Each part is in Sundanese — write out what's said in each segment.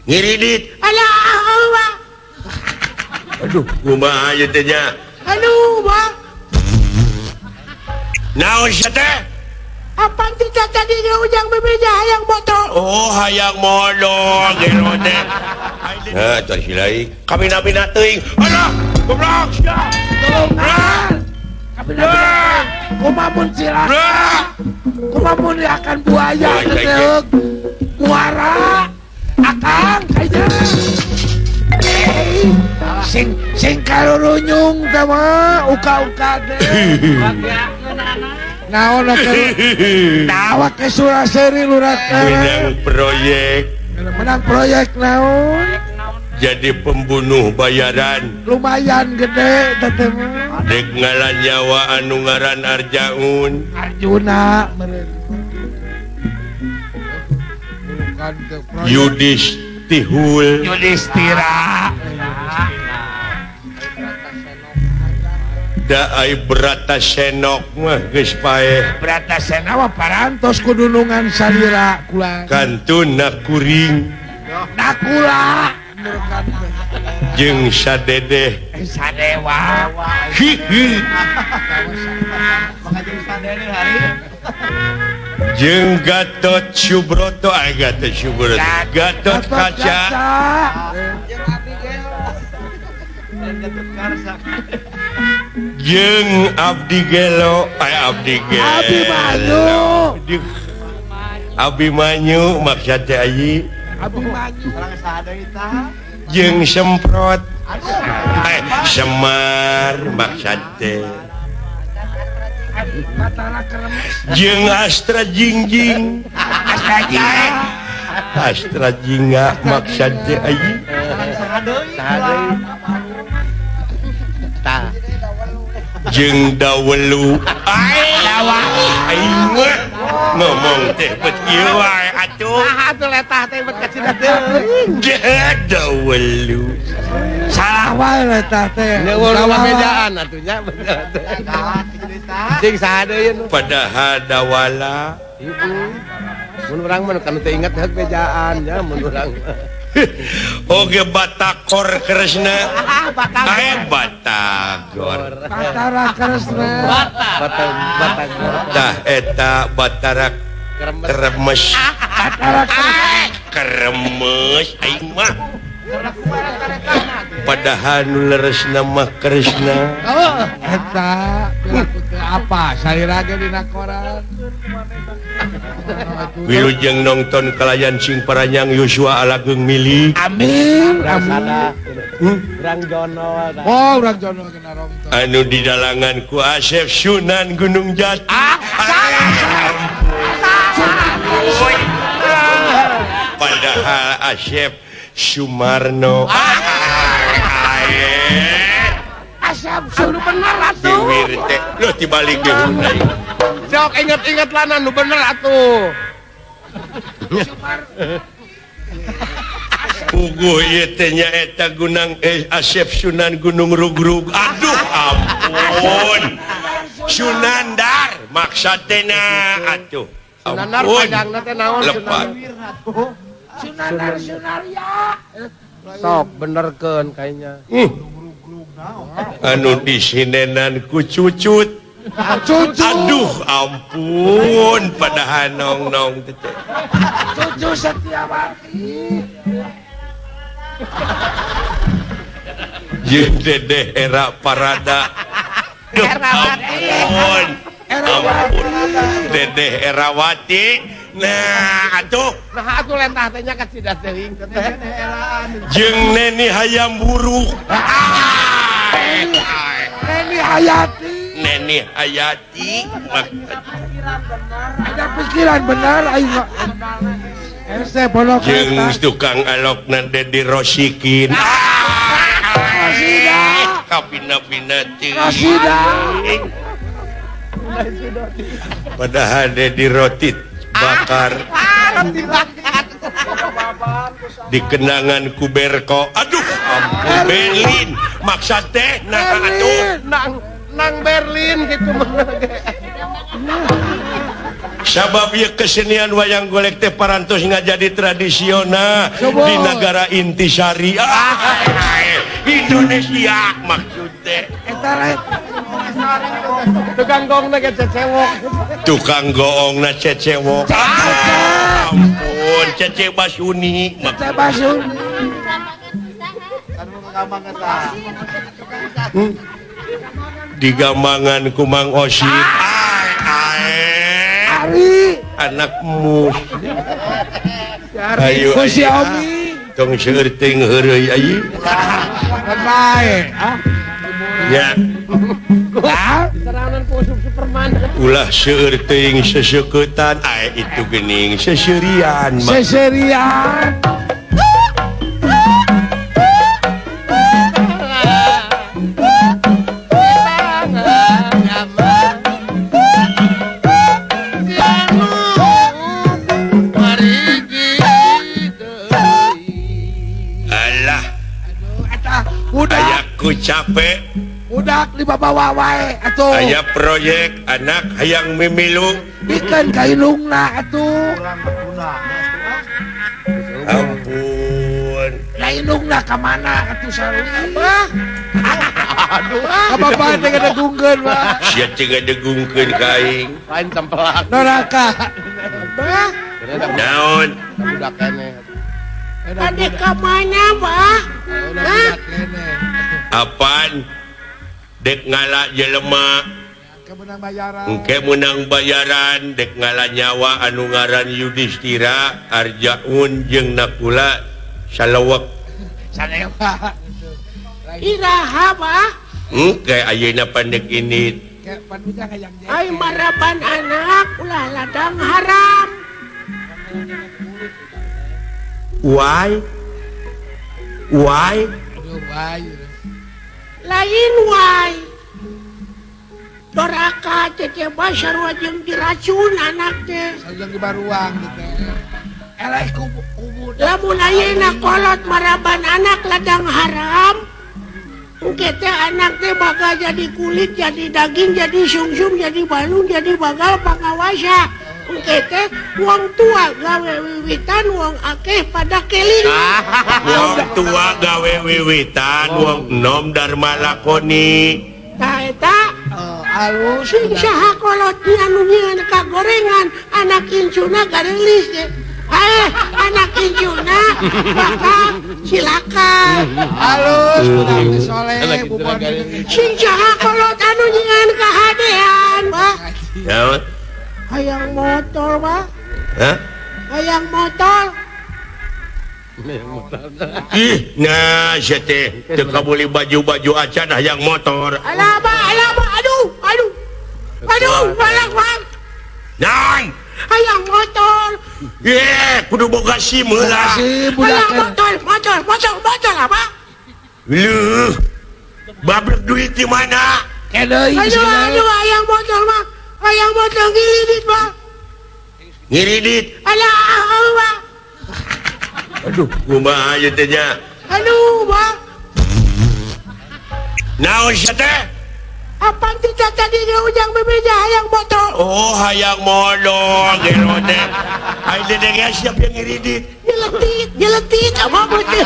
Ngiridit. Alah Allah. Aduh, kumaha ieu teh nya? Aduh, Bang. Naon sia teh? Apaan tita tadi ujang bebeja hayang botol? Oh, hayang modol gero teh. Nah, cari silai. Kabina-bina teuing. Alah, goblok sia. Tulungan. Kabina-bina. Kumamun cilaka. Kumamun akan buaya teh. Muara. Akang kayaknya. Sing sing karurunyung teh mah uka-uka teh. Naon tawa ke Suraseri lurah menang proyek. Menang proyek naon? Jadi pembunuh bayaran. Lumayan gede teh mah. Dek ngalan nyawa anu ngaran Arjaun. Arjuna meureun. Yudhistihul. Yudhistira. Da ai Bratasenok mah geus paeh. Bratasena mah parantos kudunungan salira kula. Kantun nakuring. Nakula. Jeung sadedeh. Sadewa. Jeung Gatot Subroto, ai Gatot Subroto. Gatot Kaca. Jeung Abdi Gelo, ay Abdi Gelo. Abimanyu. Abimanyu maksud teh ayi. Abimanyu. Urang saha deui tah? Jeung Semprot. Semar maksud teh. Jeung Astra Jingjing. Astra Jingga. Astra Jingga maksud teh ayi. Saha deui? Saha deui? Tah. Jeung Dawelu. Aing ngomong teh bet ieu wae atuh. Saha atuh letah teh bet kacida teuing. Dawelu. Salah wae letah teh. Neueuh bejaan atuh nya bener teh. Cing saha deui nu? Padahal dawala. Heeh. Mun urang mah nu teu inget heuk bejaan nya mun urang. Oge Batagor Kresna. Ae Batagor. Batara Kresna. Batagor. Tah eta Batara Kremes. Batara Kremes aing mah. Padahal nu leresna mah Kresna. Oh, eta piraku teu apa salira ge dina koran. Wilujeng nonton kalayan sing paranyang Yosua alageung milik. Amin. Amin. Urang Jono. Oh, urang Jono kena rongton. Anu didalangan ku Asep Sunan Gunung Jati. Padahal Asep Sumarno. Asep Sunan bener atuh. Loh dibalik deui. Sok inget-inget lah nu bener atuh. Puguh ieu teh nya eta gunang Asep Sunan Gunung Rugrug. Aduh ampun. Sunandar maksud teh na atuh. Sunandar panjangna teh naon? Lepat. Sunandar Sunarya. Sok benerkeun kayaknya. Anu disinenan ku cucut. Cucu. Aduh ampun padahal nong-nong teh. Cucu Setiawati. Jeung Dedeh Era Parada. Duh ampun. Ampun. Dedeh Erawati. Nah atuh. Nah atuh lentah teh nya kacida teuing teh. Jeung Neni Hayam Buruk. Neni Hayati. Neni Hayati. Ada pikiran benar aing. Jeung tukang alokna Dedi Rosikin. Rosida. Kabina-bina teuing. Rosida. Padahal Dedi roti bakar. Dikenangan ku Berko. Aduh, ampun Berlin. Maksud teh nah atuh nang Berlin gitu. Sabab ieu kesenian wayang golek teh parantos ngajadi tradisional di negara intisari. Indonesia maksud teh. Eta lain tukang gongna ge cecewok. Tukang goongna cecewok. Ampun, Cece Basuni. Cece Basuni. Di Gambangan ku Mang Osip. Ari anakmu. Ayo ku Xiaomi. Tong seueur teuing heureuy ayeuna. Bae, ah. Ya. Seranan ku Superman. Ulah seueur teuing seseuketan, ae itu geuning seserian. Seserian. Ayaku capek budak dibawa wae atuh. Aya proyek anak hayang mimilu bikeun ka indungna atuh. Ampun. Ka indungna ka mana atuh sarua? Aduh. Ka bapak teh ngadegungkeun mah. Sia teh ngadegungkeun ka aing. Lain tempelak. Neraka. Bah. Naon? Budak keneh. Ade ka mana, Bah? Hah? Apaan? Dek ngala jelema. Engke menang bayaran dek ngala nyawa anu ngaran Yudhistira Arjaun jeung Nakula salewek. Salewa. Iraha, Bah? Engke ayeuna pandek ini. Ai maraban anak ulah ladang haram. Why? Why? Lain why. Doraka Cece Basar jeung diracun anak teh. Sareng dibaruang gitu. Eleh kubu. Lamun ayeuna kolot maraban anak ladang haram, engke teh anak teh bakal jadi kulit, jadi daging, jadi sungsum, jadi balung, jadi bagal pangawasa. Engke teh wong tua gawe wiwitan, wong akeh pada keling. Wong tua gawe wiwitan, wong enom dharma lakoni. Tah eta alus sing saha kolot anu nyieun kagorengan anak incuna garelis ge. Anak incuna bakal cilaka. Alus budak teh soleh bubuhan. Sing saha kolot anu nyieun kahadean, Bah. Naon? Hayang motor, Bah. Hah? Hayang motor. Ih, nah sia teh teu kabuli baju-baju acan hayang motor. Alah, Bah, alah, Bah. Aduh, aduh. Aduh, balak, Bang. Naon? Hayang motor. Ye, kudu boga SIM heula. Hayang motor, motor, motor, motor, Abah. Leuh. Babrek duit di mana? Aduh, aduh, hayang motor, Bang. Hayang motor ngiridit, Bang. Ngiridit. Alah, Bang. Aduh, kumaha ieu teh nya? Aduh, Bang. Naon sia teh? Apaan tidak tadi ujang bebeja hayang motor? Oh, hayang motor gero teh. Ai dedengnya siap yang ngiridit. Nyeletit, nyeletit apa betul.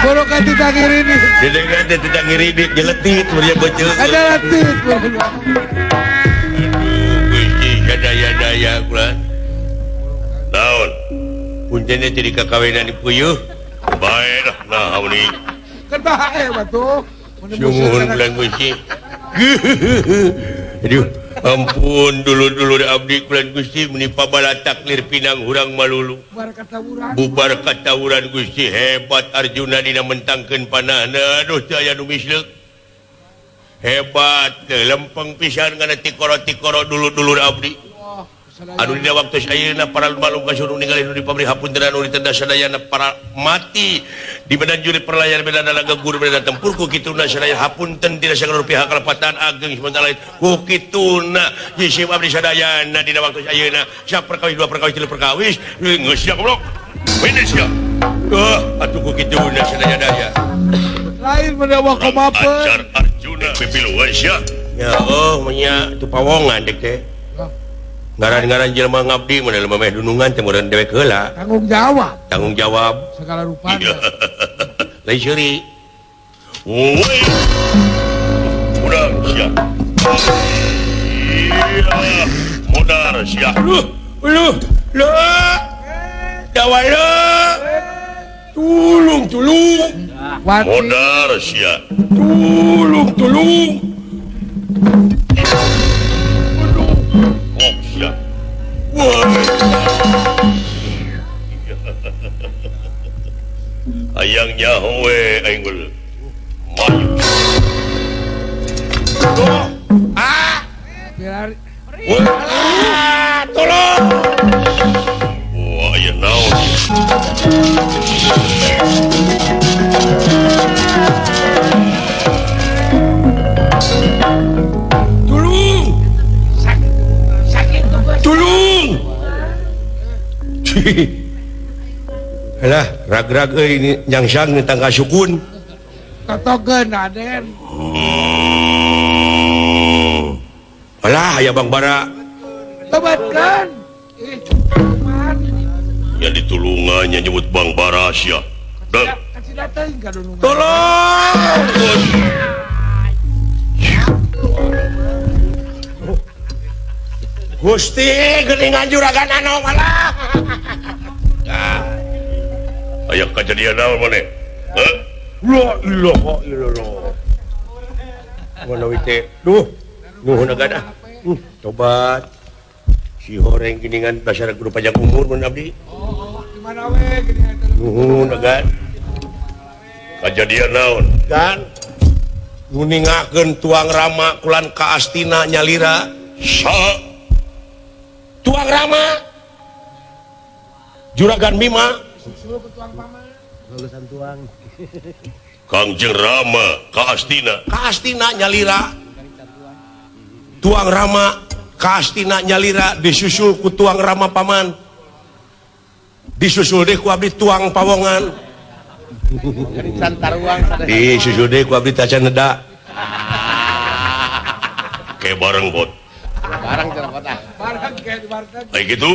Boro ka tidak ngiridit. Dedengnya teh tidak ngiridit, nyeletit muria beuteung. Ada letit. Aduh, Gusti sadaya-daya kula. Naon? Punten teh di kakawinan di puyuh. Bae lah nah ni. Kan bae batuh. Sumuhun bulan Gusti. Aduh, ampun dulur-dulur abdi bulan Gusti meni pabala taklir pinang hurang malulu. Bubar katawuran Gusti hebat Arjuna dina mentangkeun panahna. Aduh teu aya nu misleuk. Hebat lempeng pisan kana tikoro-tikoro dulur-dulur abdi. Anu dina waktu ayeuna para malung kasurung ningali nu di pabrik hapunten anu ditenda sadayana para mati di medan juri perlayar medan laga guru medan tempur ku kituna sadaya hapunten tidak sagala pihak kalepatan ageng sementara lain ku kituna jisim abdi sadayana dina waktu ayeuna saperkawis dua perkawis tilu perkawis geus sia goblok finish sia atuh ku kituna sadaya daya lain mendawa komapeun acar Arjuna. Mayuna pipiluan sia. Ya oh nya tu pawongan dek teh. Ngaran-ngaran jelema ngabdi mun jelema meh dunungan teh meureun dewek heula. Tanggung jawab. Tanggung jawab segala rupana. Lain seuri. Woi. Modar sia. Iya, modar sia. Luh, luh, luh. Dawala. Tulung, tulung. Modar sia. Tulung, tulung. Kok sia. Wah. Hayang nyaho we aing geus. Maju. Tuh. Ah. Wah, tolong. Wah, aya naon. Tulung. Sakit tuh. Tulung. Alah, rag-rag euy nyangsang tangka sukun. Totogeun Aden. Alah, aya Bang Bara. Tobatkeun. Ya ditulungannya nyebut Bang Bara sia. Tolong. Gusti geuningan juragan anom alah. Aya kajadian naon maneh? Heuh? La ilaha illallah. Mana we teh? Duh, nuhun agan ah. Tobat. Si horeng geuningan dasar kudu panjang umur mun abdi. Oh, di mana we geuningan teh? Nuhun agan. Kajadian naon? Kan nguningakeun tuang Rama kulan ka Astina nyalira. Sa tuang Rama Juragan Bima lulusan tuang. Kangjeng Rama ka Astina. Ka Astina nyalira. Tuang Rama ka Astina nyalira disusul ku tuang Rama paman. Disusul deui ku abdi tuang pawongan. Disusul deui ku abdi tacan neda. Kayak bareng bot. Bareng cenah kota. Bareng kayak bareng. Kayak gitu.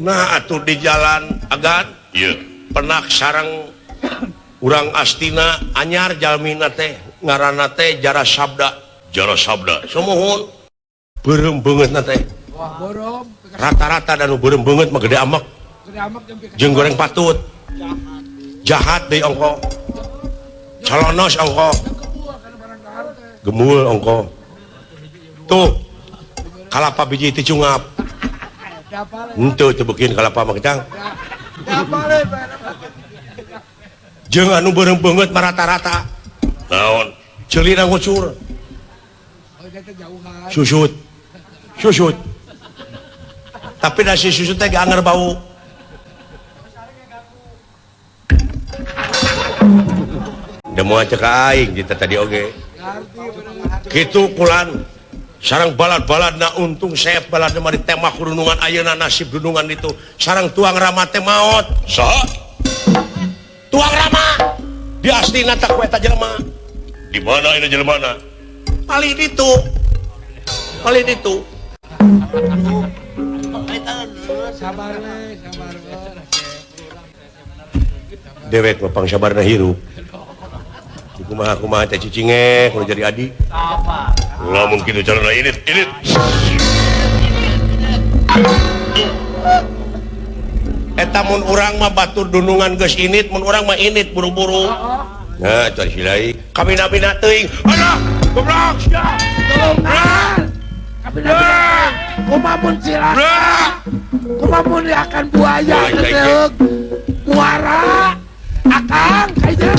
Nah atuh di jalan agan. Iya. Penak sarang urang Astina anyar jalmina teh ngaranna teh Jara Sabda. Jara Sabda. Sumuhun. Beureum beungeutna teh. Wah, beureum. Rata-rata da nu beureum beungeut mah gede amek. Gede amek jeung goreng patut. Jahat. Jahat deui ongko. Calonos ongko. Gemul ongko. Tuh. Kalapa biji teh cungap. Henteu teu beukeun kalapa mah ketang. Jeung anu beureum beungeut mah rata-rata. Naon? Ceulina ngucur. Susut. Susut. Tapi da si susut teh anger bau. Da moal cek aing kita tadi oge. Kitu kulan sarang balad-baladna untung seep baladna mah ditembak dunungan ayeuna nasib dunungan itu sarang tuang Rama teh maot. Saha? Tuang Rama di Astina tak ku eta jelema. Di mana ini jelemana? Palih ditu. Palih ditu. Sabar we, sabar we. Dewek mah pangsabarna hirup. Kumaha-kumaha teh cicinge kudu jadi adi. Lamun kitu carana init, init. Eta mun urang mah batur dunungan geus init, mun urang mah init buru-buru. Nah, cari silai. Kabina-bina teuing. Alah, goblok sia. Tulungan. Kabina-bina. Kumaha mun cilaka. Kumaha mun akan buaya teh muara. Akang kayaknya.